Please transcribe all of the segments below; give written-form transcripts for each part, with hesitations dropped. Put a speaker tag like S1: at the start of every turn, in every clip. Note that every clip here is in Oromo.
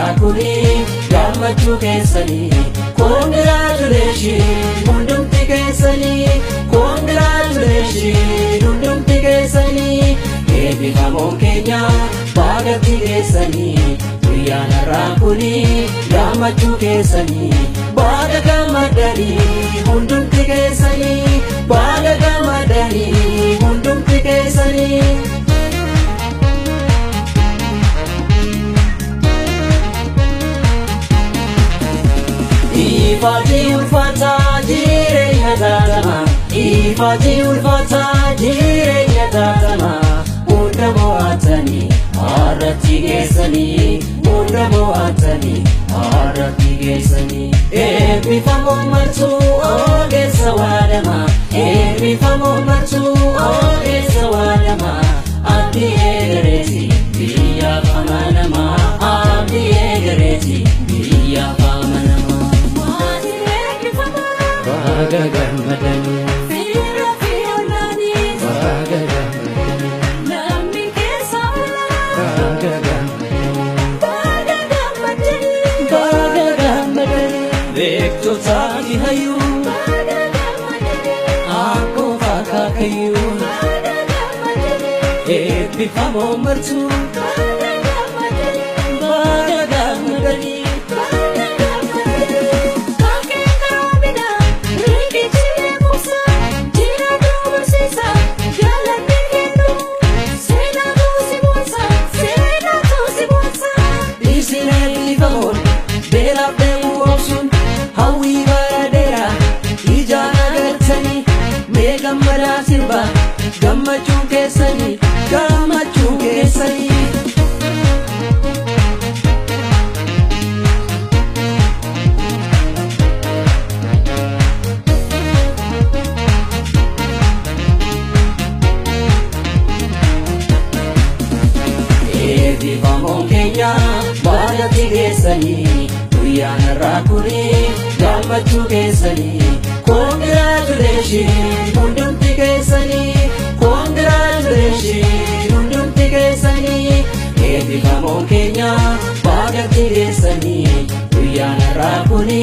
S1: har'aa kuni gammachuu keessanii. Congratulation hundumti keessanii, congratulation hundumti keessanii. Eebbifamoon keenya baagatti geessanii, guyyaan har'aa kuni gammachuu keessanii. Baga gammadanii hundumti keessanii, baga gammadanii hundumti keessanii. Ifaati ulfaataa jireenya taatama, ifaati ulfaataa jireenya taatama. Hunda mo'atanii har'atti geessanii, hunda mo'atanii har'atti geessanii. Eebbifamoo martuu ogeessa waadama, eebbifamoo martuu ogeessa waadama. Abdii eegareeti biyyaaf amanama, abdii eegareeti biyyaaf amanama.
S2: Maatiin eebbifamaa.
S1: Baga gammadanii.
S2: Fiira fi ollaanii.
S1: Baga gammadanii.
S2: Lammiin keessa oolaa.
S1: Baga gammadanii.
S2: Baga gammadanii.
S1: Baga gammadanii. Beektotaa fi hayyuu.
S2: Baga gammadanii.
S1: Akkoo akaakayyuu.
S2: Baga gammadanii.
S1: Eebbifamoo martuu.
S2: Baga gammadanii.
S1: Baga gammadanii.
S2: Baga gammadanii. Kaakee karoomina riqichi eegumsa jira dubarsiisa galanni kennu seenaa tuusi boonsa seenaa tuusi boonsa.
S1: Isin eebbifamoon beelaaf dheebuu obsuun hawwii bara dheeraa ijaan agartanii, mee gammadaa sirbaa, gammachuun keessanii, gammachuun keessanii. Eebbifamoon keenya baagatti geessanii, guyyaan har'aa kuni gammachuu keessanii. Congratulation hundumti keessanii, congratulation hundumti keessanii. Eebbifamoon keenya baagatti geessanii, guyyaan har'aa kuni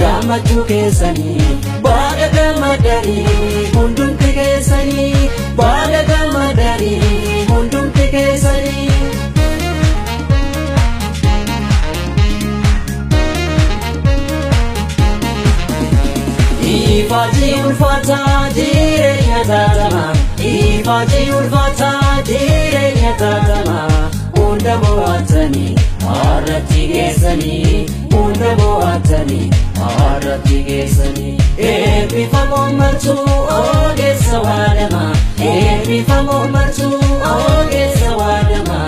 S1: gammachuu keessanii. Baga gammadanii hundumti keessanii, baga gammadanii hundumti keessanii. Ifaati ulfaataa jireenya taatama, ifaati ulfaataa jireenya taatama. Hunda mo'atanii har'atti geessanii, hunda mo'atanii har'atti geessanii. Eebbifamoo martuu ogeessa waadama, eebbifamoo martuu ogeessa waadama.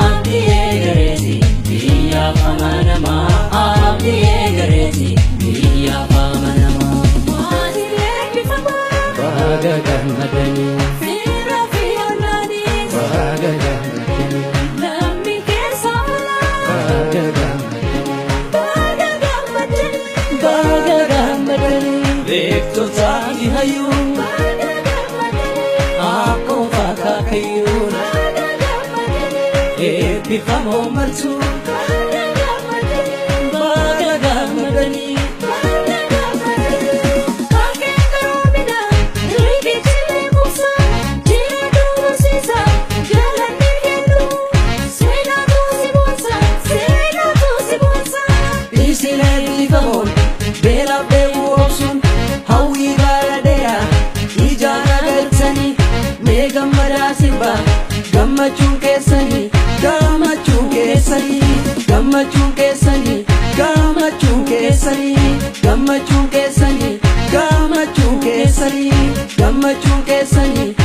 S1: Abdii eegareeti biyyaaf amanama, abdii eegareeti biyyaaf amanama.
S2: Maatiin eebbifamaa.
S1: Baga gammadanii.
S2: Fiira fi ollaanii.
S1: Baga gammadanii.
S2: Lammiin keessa oolaa.
S1: Baga gammadanii.
S2: Baga gammadanii.
S1: Baga gammadanii. Beektotaa fi hayyuu.
S2: Baga gammadanii.
S1: Akkoo akaakayyuu.
S2: Baga gammadanii.
S1: Eebbifamoo martuu.
S2: Baga gammadanii.
S1: Baga gammadanii.
S2: Baga gammadanii. Kaakee karoomina riqichi eegumsa jira dubarsiisa galanni kennu seenaa tuusi boonsa seenaa tuusi boonsa.
S1: Isin eebbifamoon beelaaf dheebuu obsuun hawwii bara dheeraa ijaan agartanii, mee gammadaa sirbaa, gammachuun keessanii, gammachuun keessanii, gammachuun keessanii, gammachuun keessanii, gammachuun keessanii, gammachuun keessanii, gammachuun keessanii.